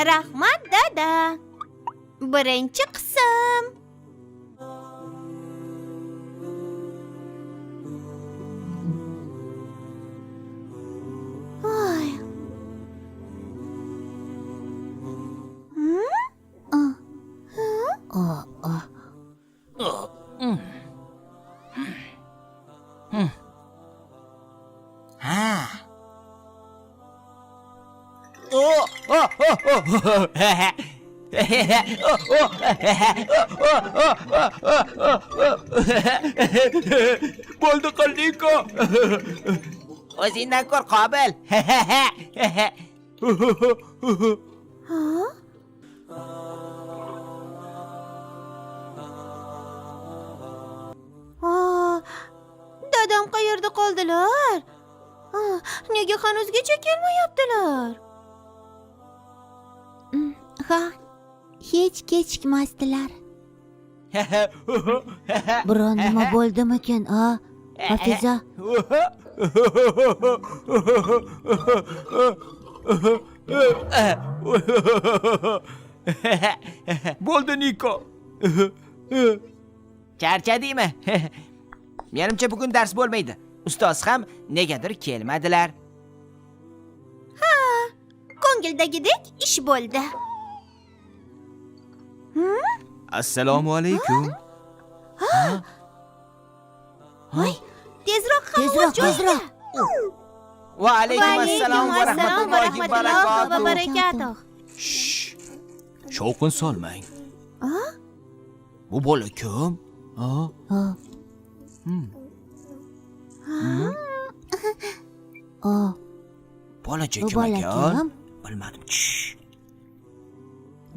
Rahmat, dada. Birinchi qism. Voy. Ha. O, o, o, o. Bo'ldi qilding-ku. O'zingdan ko'r, Qobil. Ha? Aa, dadam qayerda qoldilar? Nega hanuzgacha kelmayaptilar? Ha, hech kechikmasdilar. Biron nima bo'ldimikin, a? Hafiza, Bo'ldi Niko. Charchadingmi? Menimcha bugun dars bo'lmaydi. Ustoz ham negadir kelmadilar. Ko'ngildagidek ish bo'ldi. Assalomu alaykum. Voy, tezroq hamma Tezroq, joyiga. tezroq. Va alaykum assalom va assalom va rahmatullohi va rahmatullohi va barakatuh. barakatuh. Shh. Shovqin solmang. Bu bola kim? Ha? Ha. O, Bolacha bu kim bola ekan? kim? Bilmadim. Shh.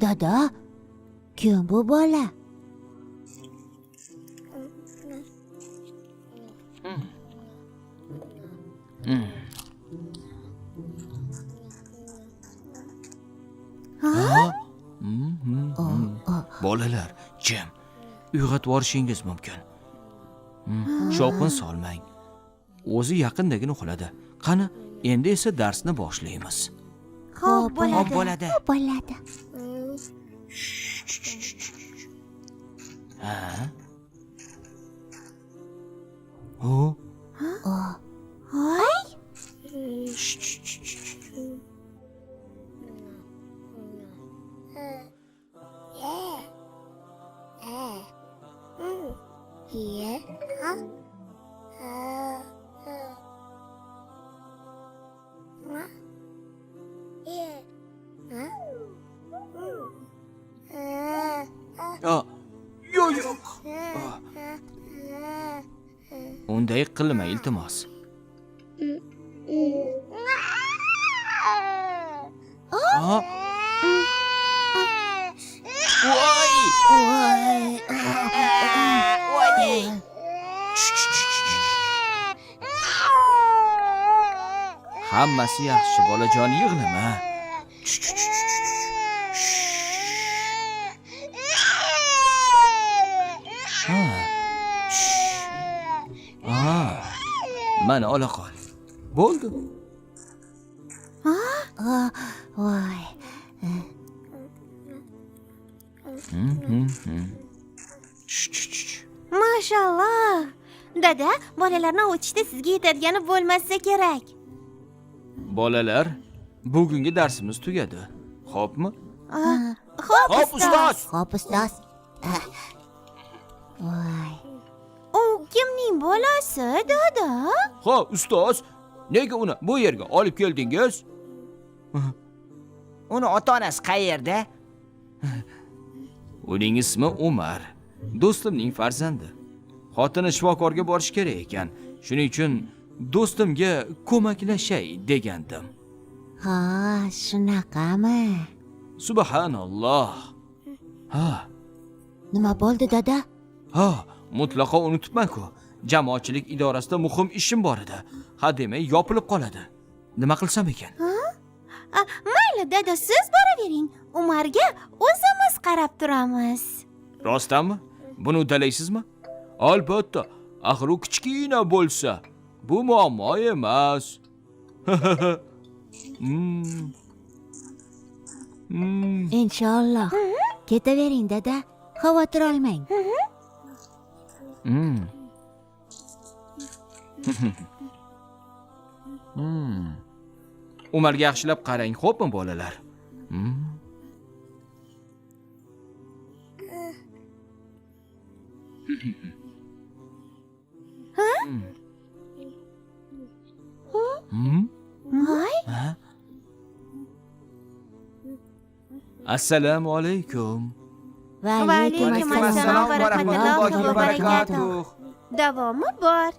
Dada, kim bu bola? Bolalar, jim. Uyg'otib yuborishingiz mumkin. Shovqin solmang. O'zi yaqindagina uxladi. Qani, endi esa darsni boshlaymiz. Xo'p, bo'ladi. Xo'p bo'ladi. Bo'ladi. Ha? O? Voy, A, yo'q, yo'q. Unday qilma, iltimos. A? Voy! Voy. Voy! Hammasi yaxshi, bolajon, yig'lama. Ha. Ha. Mana ola qol. Bo'ldi. Voy. Mashalloh. Dada, bolalarni ovutishda sizga yetadigani bo'lmasa kerak. Bolalar, bugungi darsimiz tugadi. Xo'pmi? Xo'p, Xo'p, ustoz. Xo'p, ustoz. Voy. U kimning bolasi, dada? Ha, ustoz, nega uni bu yerga olib keldingiz? Uni ota-onasi qayerda? Uning ismi Umar. Do'stimning farzandi. Xotini shifokorga borish kerak ekan. Shuning uchun do'stimga ko'maklashay degandim. Ha, shunaqami? Subhanalloh. Ha, Nima bo'ldi, dada? ha, mutlaqo unutibman-ku. Jamoatchilik idorasida muhim ishim bor edi. Ha demay yopilib qoladi. Nima qilsam ekan? Mayli, dada, siz boravering. Umarga o'zimiz qarab turamiz. Rostdanmi? Buni uddalaysizmi? Albatta. Axir u kichkina bo'lsa, bu muammo emas. Inshaalloh. Ketavering dada, xavotir olmang. Umarga yaxshilab qarang, xo'pmi bolalar? Voy, Assalomu alaykum. Va alaykum alaykum assalom assalom va rahmatullohi va barakatuh. Davomi bor.